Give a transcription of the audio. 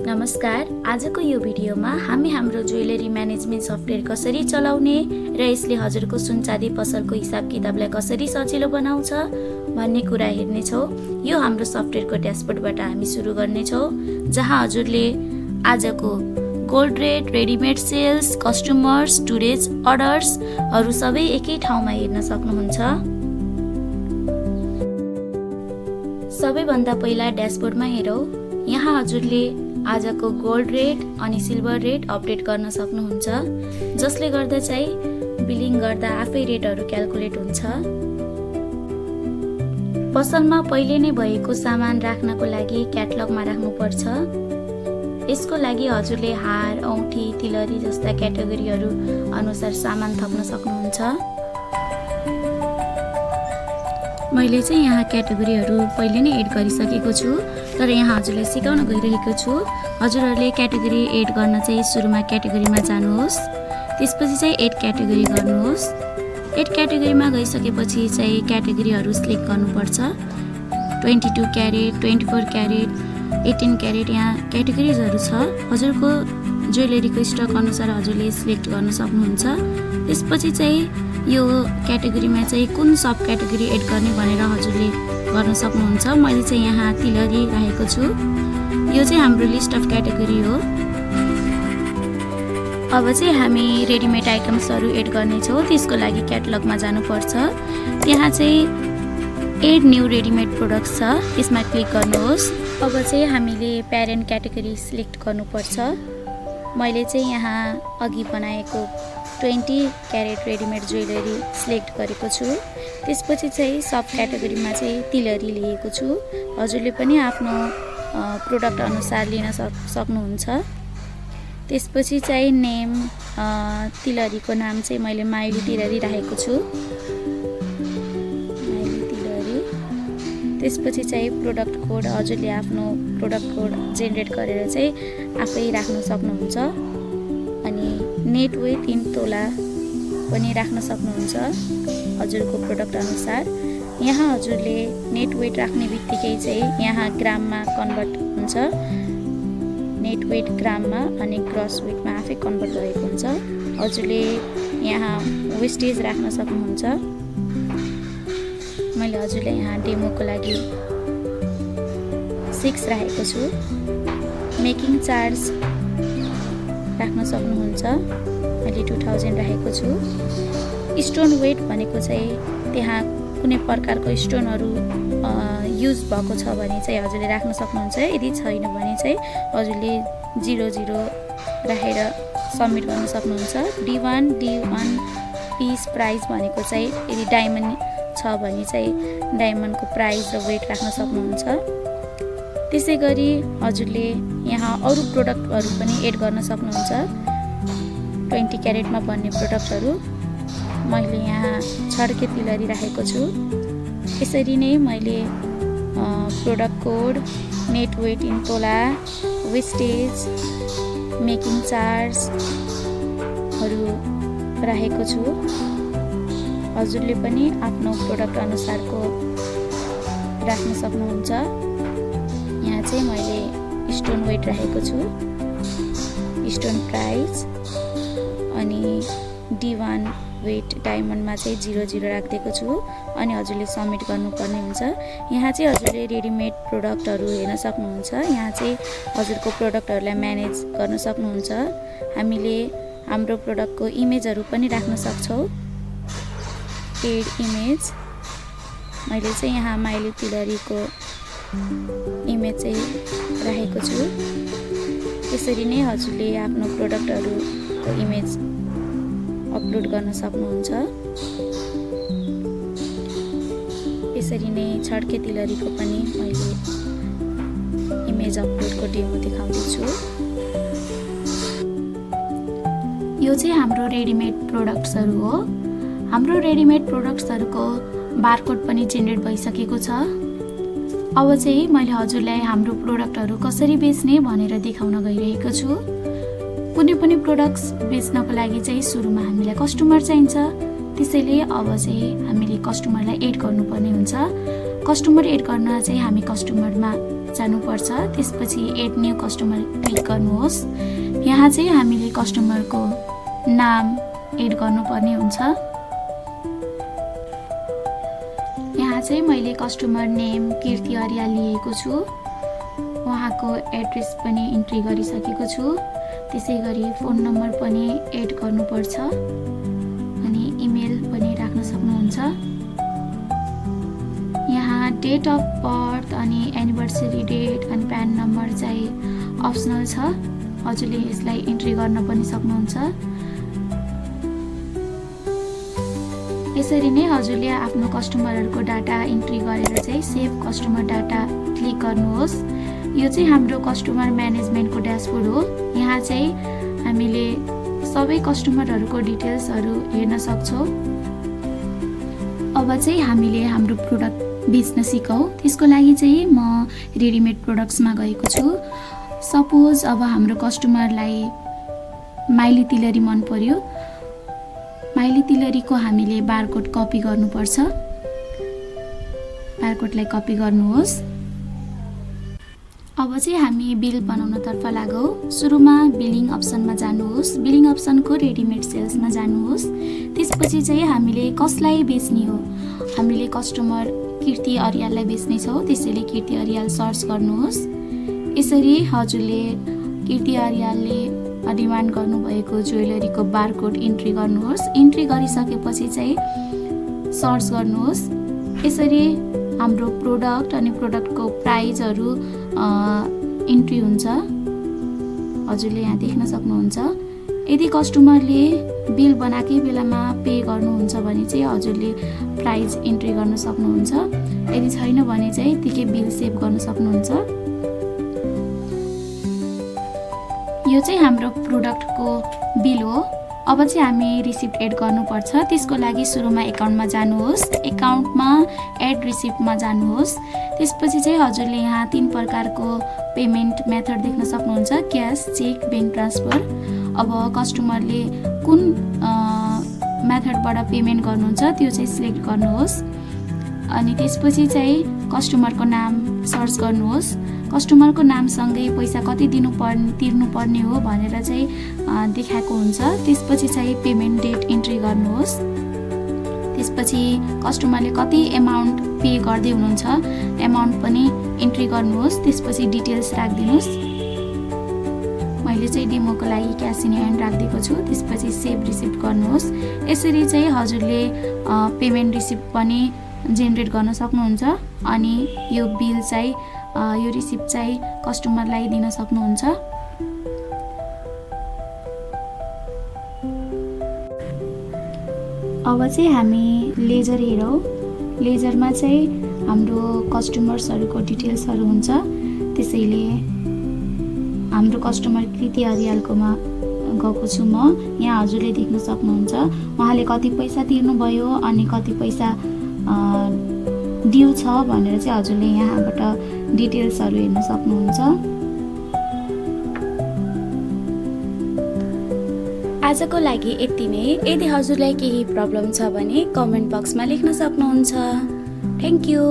नमस्कार। आजको यो भिडियोमा हामी हाम्रो ज्वेलरी म्यानेजमेन्ट सफ्टवेयर कसरी चलाउने र यसले हजुरको सुनचाँदी पसलको हिसाब किताबलाई कसरी सजिलो बनाउँछ भन्ने कुरा हेर्नेछौँ। यो हाम्रो सफ्टवेयरको ड्यासबोर्डबाट हामी सुरु गर्नेछौँ, जहाँ हजुरले आजको gold rate, readymade sales, customers, today's अर्डर्सहरू सबै एकै ठाउँमा हेर्न सक्नुहुन्छ। सबैभन्दा पहिला ड्यासबोर्डमा हेरौँ। यहाँ हजुरले आजको गोल्ड रेट अनि सिल्भर रेट अपडेट गर्न सक्नुहुन्छ, जसले गर्दा चाहिँ बिलिङ गर्दा आफै रेटहरू क्याल्कुलेट हुन्छ। पसलमा पहिले नै भएको सामान राख्नको लागि क्याटलगमा राख्नुपर्छ। यसको लागि हजुरले हार, औँठी, तिलहरी जस्ता क्याटेगोरीहरू अनुसार सामान थप्न सक्नुहुन्छ। मैले चाहिँ यहाँ क्याटेगोरीहरू पहिले नै एड गरिसकेको छु, तर यहाँ हजुरलाई सिकाउन गइरहेको छु। हजुरहरूले क्याटेगोरी एड गर्न चाहिँ सुरुमा क्याटेगोरीमा जानुहोस्, त्यसपछि चाहिँ एड क्याटेगोरी गर्नुहोस्। एड क्याटेगोरीमा गइसकेपछि चाहिँ क्याटेगोरीहरू सिलेक्ट गर्नुपर्छ। 22 क्यारेट, 24 क्यारेट, 18 क्यारेट यहाँ क्याटेगोरिजहरू छ। हजुरको ज्वेलरीको स्टक अनुसार हजुरले सिलेक्ट गर्न सक्नुहुन्छ। त्यसपछि चाहिँ यो क्याटेगोरीमा चाहिँ कुन सब क्याटेगोरी एड गर्ने भनेर हजुरले गर्न सक्नुहुन्छ। मैले चाहिँ यहाँ तिलहरी राखेको छु। यो चाहिँ हाम्रो लिस्ट अफ क्याटेगोरी हो। अब चाहिँ हामी रेडिमेड आइटम्सहरू एड गर्नेछौँ। त्यसको लागि क्याटलगमा जानुपर्छ। त्यहाँ चाहिँ एड न्यू रेडिमेड प्रोडक्ट्स छ, त्यसमा क्लिक गर्नुहोस्। अब चाहिँ हामीले प्यारेन्ट क्याटेगोरी सिलेक्ट गर्नुपर्छ। मैले चाहिँ यहाँ अघि बनाएको 20 क्यारेट रेडिमेड ज्वेलरी सिलेक्ट गरेको छु। त्यसपछि चाहिँ सब क्याटेगोरीमा चाहिँ तिलहरी लिएको छु। हजुरले पनि आफ्नो प्रोडक्ट अनुसार लिन सक्नुहुन्छ। त्यसपछि चाहिँ नेम, तिलहरीको नाम चाहिँ मैले माइली तिलहरी राखेको छु, माइली तिलहरी। त्यसपछि चाहिँ प्रोडक्ट कोड हजुरले आफ्नो प्रोडक्ट कोड जेनेरेट गरेर चाहिँ आफै राख्न सक्नुहुन्छ। अनि नेट वेट इन तोला पनि राख्न सक्नुहुन्छ हजुरको प्रोडक्ट अनुसार। यहाँ हजुरले नेट वेट राख्ने बित्तिकै चाहिँ यहाँ ग्राममा कन्भर्ट हुन्छ। नेट वेट ग्राममा अनि ग्रस वेटमा आफै कन्भर्ट भएको हुन्छ। हजुरले यहाँ वेस्टेज राख्न सक्नुहुन्छ। मैले हजुरलाई यहाँ डेमोको लागि 6 राखेको छु। मेकिङ चार्ज राख्न सक्नुहुन्छ। मैले 2000 राखेको छु। स्टोन वेट भनेको चाहिँ त्यहाँ कुनै प्रकारको स्टोनहरू युज भएको छ भने चाहिँ हजुरले राख्न सक्नुहुन्छ। यदि छैन भने चाहिँ हजुरले 00 राखेर सबमिट गर्न सक्नुहुन्छ। D1 पिस प्राइस भनेको चाहिँ यदि डायमन्ड छ भने चाहिँ डायमन्डको प्राइस र वेट राख्न सक्नुहुन्छ। त्यसै गरी हजुरले यहाँ अरू प्रोडक्टहरू पनि एड गर्न सक्नुहुन्छ। 20 क्यारेटमा बन्ने प्रोडक्टहरू मैले यहाँ छड्के तिलहरी राखेको छु। यसरी नै मैले product code, net weight in tola, wastage, making चार्जहरू राखेको छु। हजुरले पनि आफ्नो प्रोडक्ट अनुसारको राख्न सक्नुहुन्छ। यहाँ चाहिँ मैले स्टोन वेट राखेको छु, स्टोन प्राइस, अनि D1 वेट डायमन्डमा चाहिँ 00 राखिदिएको छु। अनि हजुरले सबमिट गर्नुपर्ने हुन्छ। यहाँ चाहिँ हजुरले रेडिमेड प्रोडक्टहरू हेर्न सक्नुहुन्छ। यहाँ चाहिँ हजुरको प्रोडक्टहरूलाई म्यानेज गर्न सक्नुहुन्छ। हामीले हाम्रो प्रोडक्टको इमेजहरू पनि राख्न सक्छौँ, एड इमेज। मैले चाहिँ यहाँ माइली तिलहरीको इमेज चाहिँ राखेको छु। यसरी नै हजुरले आफ्नो प्रोडक्टहरूको इमेज अपलोड गर्न सक्नुहुन्छ। यसरी नै छड्के तिलहरीको पनि मैले इमेज अपलोडको डेमो देखाउँदैछु। यो चाहिँ हाम्रो रेडिमेड प्रोडक्ट्सहरू हो। हाम्रो रेडिमेड प्रोडक्ट्सहरूको बारकोड पनि जेनेरेट भइसकेको छ। अब चाहिँ मैले हजुरलाई हाम्रो प्रोडक्टहरू कसरी बेच्ने भनेर देखाउन गइरहेको छु। कुनै पनि प्रोडक्ट्स बेच्नको लागि चाहिँ सुरुमा हामीलाई कस्टमर चाहिन्छ। त्यसैले अब चाहिँ हामीले कस्टमरलाई एड गर्नुपर्ने हुन्छ। कस्टमर एड गर्न चाहिँ हामी कस्टमरमा जानुपर्छ। त्यसपछि एड न्यू कस्टमर क्लिक गर्नुहोस्। यहाँ चाहिँ हामीले कस्टमरको नाम एड गर्नुपर्ने हुन्छ। यहाँ चाहिँ मैले कस्टमर नेम कीर्ति अर्याल लिएको छु। उहाँको एड्रेस पनि इन्ट्री गरिसकेको छु। त्यसै गरी फोन नम्बर पनि एड गर्नुपर्छ अनि इमेल पनि राख्न सक्नुहुन्छ। यहाँ डेट अफ बर्थ अनि एनिभर्सरी डेट अनि प्यान नम्बर चाहिँ अप्सनल छ। हजुरले यसलाई इन्ट्री गर्न पनि सक्नुहुन्छ। यसरी नै हजुरले आफ्नो कस्टमरहरूको डाटा इन्ट्री गरेर चाहिँ सेभ कस्टमर डाटा क्लिक गर्नुहोस्। यो चाहिँ हाम्रो कस्टमर म्यानेजमेन्टको ड्यासबोर्ड हो। यहाँ चाहिँ हामीले सबै कस्टमरहरूको डिटेल्सहरू हेर्न सक्छौँ। अब चाहिँ हामीले हाम्रो प्रोडक्ट बेच्न सिकौँ। त्यसको लागि चाहिँ म रेडिमेड प्रोडक्ट्समा गएको छु। सपोज अब हाम्रो कस्टमरलाई माइली तिलरी मन पर्यो। माइली तिलरीको हामीले बारकोड कपी गर्नुपर्छ। बारकोडलाई कपी गर्नुहोस्। अब चाहिँ हामी बिल बनाउनतर्फ लागौँ। सुरुमा बिलिङ अप्सनमा जानुहोस्। बिलिङ अप्सनको रेडिमेड सेल्समा जानुहोस्। त्यसपछि चाहिँ हामीले कसलाई बेच्ने हो, हामीले कस्टमर कीर्ति अर्याललाई बेच्नेछौँ। त्यसैले कीर्ति अर्याल सर्च गर्नुहोस्। यसरी हजुरले कीर्ति अर्यालले डिमान्ड गर्नुभएको ज्वेलरीको बारकोड इन्ट्री गर्नुहोस्। इन्ट्री गरिसकेपछि चाहिँ सर्च गर्नुहोस्। यसरी हाम्रो प्रोडक्ट अनि प्रोडक्टको प्राइजहरू इन्ट्री हुन्छ। हजुरले यहाँ देख्न सक्नुहुन्छ। यदि कस्टमरले बिल बनाएकै बेलामा पे गर्नुहुन्छ भने चाहिँ हजुरले प्राइज इन्ट्री गर्न सक्नुहुन्छ। यदि छैन भने चाहिँ त्यतिकै बिल सेभ गर्न सक्नुहुन्छ। यो चाहिँ हाम्रो प्रोडक्टको बिल हो। अब चाहिँ हामी रिसिप्ट एड गर्नुपर्छ। त्यसको लागि सुरुमा एकाउन्टमा जानुहोस्। एकाउन्टमा एड रिसिप्टमा जानुहोस्। त्यसपछि चाहिँ हजुरले यहाँ 3 प्रकारको पेमेन्ट मेथड देख्न सक्नुहुन्छ। Cash, cheque, bank transfer. अब कस्टमरले कुन मेथडबाट पेमेन्ट गर्नुहुन्छ त्यो चाहिँ सिलेक्ट गर्नुहोस्। अनि त्यसपछि चाहिँ कस्टमरको नाम सर्च गर्नुहोस्। कस्टमरको नामसँगै पैसा कति तिर्नुपर्ने हो भनेर चाहिँ देखाएको हुन्छ। त्यसपछि चाहिँ पेमेन्ट डेट इन्ट्री गर्नुहोस्। त्यसपछि कस्टमरले कति एमाउन्ट पे गर्दै हुनुहुन्छ एमाउन्ट पनि इन्ट्री गर्नुहोस्। त्यसपछि डिटेल्स राखिदिनुहोस्। मैले चाहिँ डेमोको लागि क्यास इन ह्यान्ड राखिदिएको छु। त्यसपछि सेभ रिसिप्ट गर्नुहोस्। यसरी चाहिँ हजुरले पेमेन्ट रिसिप्ट पनि जेनेरेट गर्न सक्नुहुन्छ अनि यो बिल चाहिँ यो रिसिप्ट चाहिँ कस्टमरलाई दिन सक्नुहुन्छ। अब चाहिँ हामी लेजर हेरौँ। लेजरमा चाहिँ हाम्रो कस्टमर्सहरूको डिटेल्सहरू हुन्छ। त्यसैले हाम्रो कस्टमर कृति अर्यालकोमा गएको छु म। यहाँ हजुरले देख्न सक्नुहुन्छ उहाँले कति पैसा तिर्नुभयो अनि कति पैसा ड्यू छ भनेर चाहिँ हजुरले यहाँबाट डिटेल्सहरू हेर्न सक्नुहुन्छ। आजको लागि यति नै। यदि हजुरलाई केही प्रब्लम छ भने कमेन्ट बक्समा लेख्न सक्नुहुन्छ। Thank you.